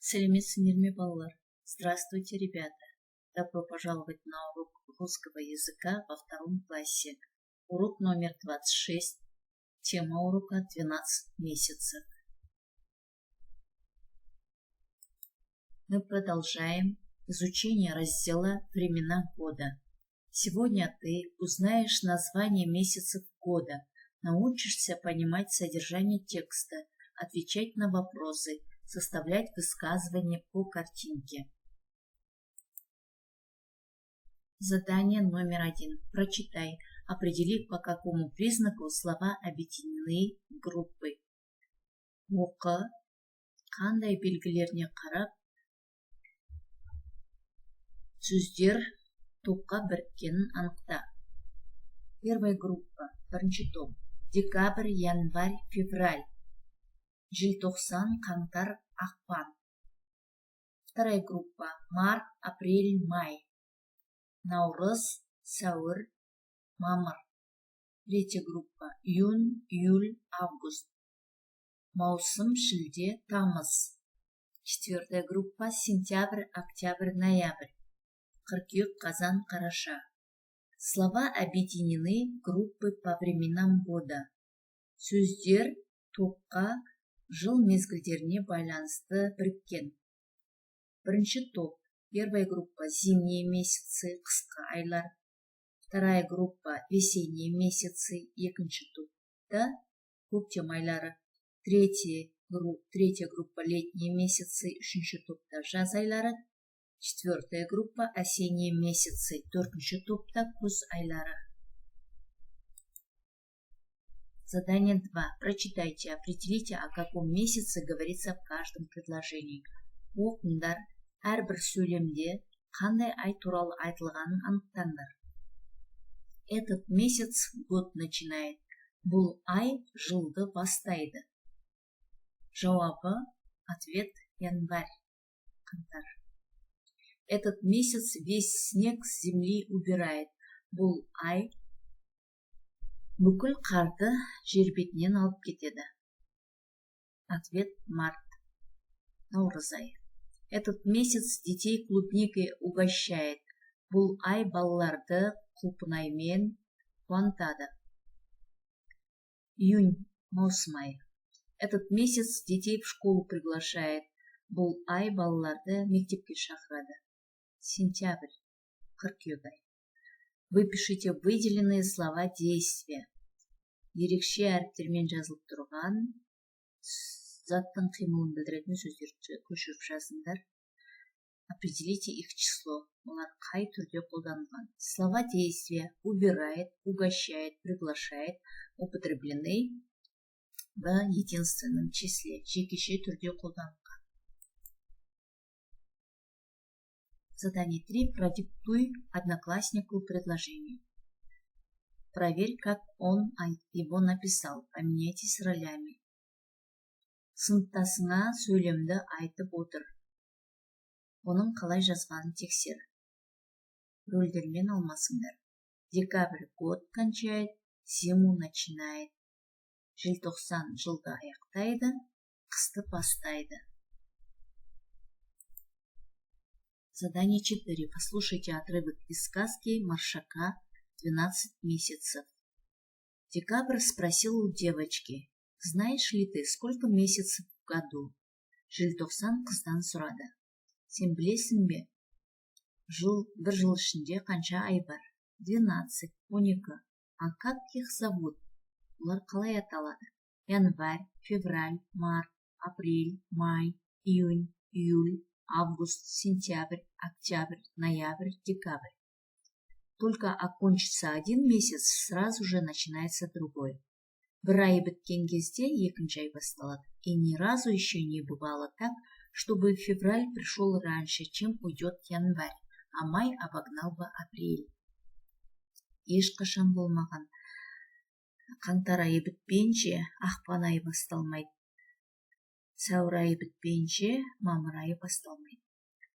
Сәлеметсіңдер ме, балалар? Здравствуйте, ребята! Добро пожаловать на урок русского языка во втором классе. Урок номер 26. Тема урока 12 месяцев. Мы продолжаем изучение раздела «Времена года». Сегодня ты узнаешь название месяцев года, научишься понимать содержание текста, отвечать на вопросы, составлять высказывания по картинке. Задание номер 1. Прочитай. Определи, по какому признаку слова объединены в группы. Оқы, қандай белгілеріне қарап сөздер топқа біріккенін анықта. Первая группа, бірінші топ. Декабрь, январь, февраль. Желтоқсан, қаңтар, ақпан. Вторая группа. Март, апрель, май. Наурыз, сәуір, мамыр. Третья группа. Июнь, июль, август. Маусым, шілде, тамыз. Четвертая группа. Сентябрь, октябрь, ноябрь. Қыркүйек, қазан, қараша. Слова объединены в группы по временам года. Сөздер топқа жыл мезгілдеріне байланысты біріккен. Бірінші топ, первая группа, зимние месяцы, қысқы айлар. Вторая группа, весенние месяцы, екінші топта көктем айлары. Третья группа, летние месяцы, үшінші топта жаз айлары. Четвертая группа, осенние месяцы, төртінші топта күз айлары. Задание 2. Прочитайте, определите, о каком месяце говорится в каждом предложении. Оқыңдар, әрбір сөйлемде қандай ай туралы айтылғанын анықтаңдар. Этот месяц год начинает. Бұл ай жылды бастайды. Жауабы, ответ, январь, қаңтар. Этот месяц весь снег с земли убирает. Бұл ай бүкіл қарды жер бетінен алып кетеді. Ответ, март, наурыз айы. Этот месяц детей клубникой угощает. Бұл ай балаларды құлпынаймен қуантады. Июнь, маусым айы. Этот месяц детей в школу приглашает. Бұл ай балаларды мектепке шақырады. Сентябрь, қыркүйек айы. Выпишите выделенные слова действия. Ерекше әріптермен жазылып тұрған заттың қимылын білдіретін сөздерді көшіріп жазыңдар. Определите их число. Олар қай түрде қолданылған? Слова действия убирает, угощает, приглашает употреблены в единственном числе. Жекеше түрде қолданылған. Задание 3. Продиктуй однокласснику предложение. Проверь, как он его написал. Поменяйтесь ролями. Сыныптасыңа сөйлемді айтып отыр. Оның қалай жазғанын тексер. Рөлдермен алмасыңдар. Декабрь год кончает, зиму начинает. Желтоқсан жылды аяқтайды, қысты бастайды. Задание 4. Послушайте отрывок из сказки Маршака «12 месяцев». Декабрь спросил у девочки: «Знаешь ли ты, сколько месяцев в году?» Желтоқсан қыздан сұрады: «Сен білесің бе, жыл, бір жыл ішінде қанша ай бар?» 12, 12. А как их зовут? Олар қалай аталады? Январь, февраль, март, апрель, май, июнь, июль, август, сентябрь, октябрь, ноябрь, декабрь. Только окончится один месяц, сразу же начинается другой. Бір ай біткен кезде екінші ай басталады. И ни разу еще не бывало так, чтобы февраль пришел раньше, чем уйдет январь, а май обогнал бы апрель. Ешқашан болмаған. Қаңтар айы бітпейінше, ақпан айы басталмайды. Сәуір айы бітпейінше, мамыр айы басталмайды.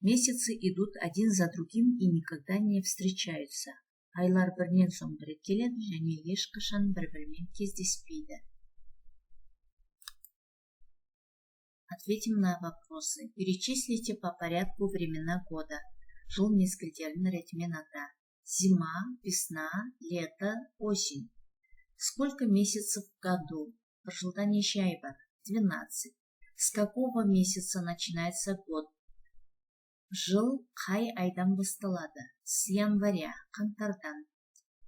Месяцы идут один за другим и никогда не встречаются. Айлар бірінен соң бірі келеді және ешқашан бір-бірімен кездеспейді. Ответим на вопросы. Перечислите по порядку времена года. Жыл мезгілдерін ретімен ата. Зима, весна, лето, осень. Сколько месяцев в году? Бір жылда неше ай бар? 12. С какого месяца начинается год? Жыл қай айдан басталады? С января, қаңтардан.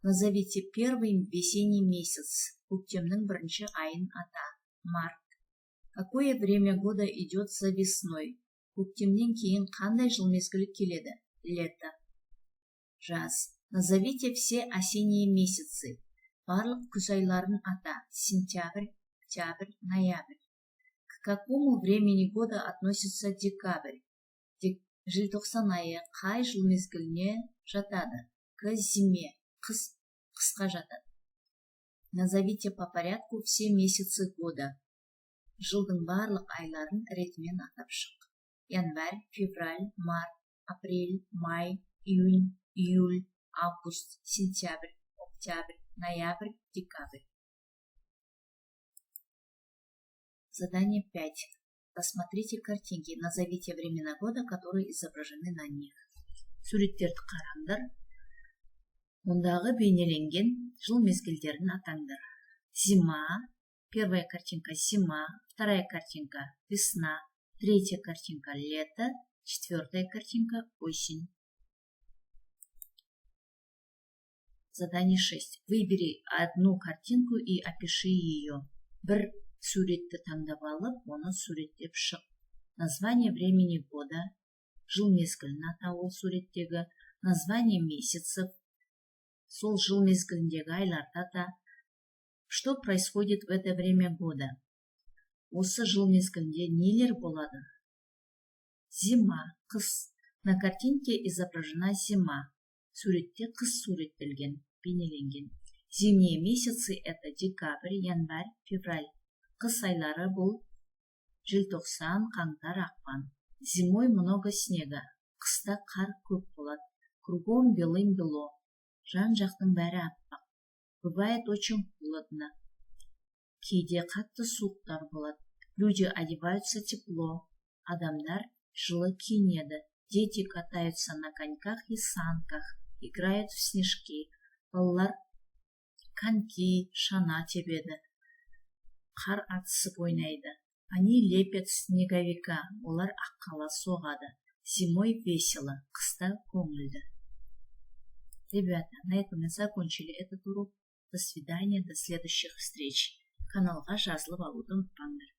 Назовите первый весенний месяц. Көктемнің бірінші айын ата. Март. Какое время года идет за весной? Көктемнен кейін қандай жыл мезгілі келеді? Лето. Жаз. Назовите все осенние месяцы. Барлық күз айларын ата. Сентябрь, октябрь, ноябрь. К какому времени года относится декабрь? Желтоқсан айы қай жыл мезгіліне жатады? К зиме. Қысқа жатады. Назовите по порядку все месяцы года. Жылдың барлық айларын ретімен атап шық. Январь, февраль, март, апрель, май, июнь, июль, август, сентябрь, октябрь, ноябрь, декабрь. Задание 5. Посмотрите картинки, назовите времена года, которые изображены на них. Суреттерді қараңдар. Ондағы бейнеленген жыл мезгілдерін атаңдар. Зима, первая картинка — зима, вторая картинка — весна, третья картинка — лето, четвертая картинка — осень. Задание 6. Выбери одну картинку и опиши ее. Бір суретті таңдап алып, оны суреттеп шық. Название времени года, жыл мезгілін ата ол суреттегі, название месяцев, сол жыл мезгіліндегі айларды ата. Что происходит в это время года? Осы жыл мезгілінде нелер болады? Зима, қыс. На картинке изображена зима. Суретте қыс суреттелген, бейнеленген. Зимние месяцы — это декабрь, январь, февраль. Қыс айлары бұл желтоқсан, қаңтар, ақпан. Зимой много снега. Қыста қар көп болады. Кругом белым-бело. Жан-жақтың бәрі аппақ. Бывает очень холодно. Кейде қатты суықтар болады. Люди одеваются тепло. Адамдар жылы киінеді. Дети катаются на коньках и санках, играют в снежки. Балалар коньки, шана тебеді. Қар атысып ойнайды. Они лепят снеговика. Олар аққала соғады. Зимой весело. Қыста көңілді. Ребята, на этом мы закончили этот урок. До свидания, до следующих встреч. Каналға жазылып алуды ұмытпаңдар.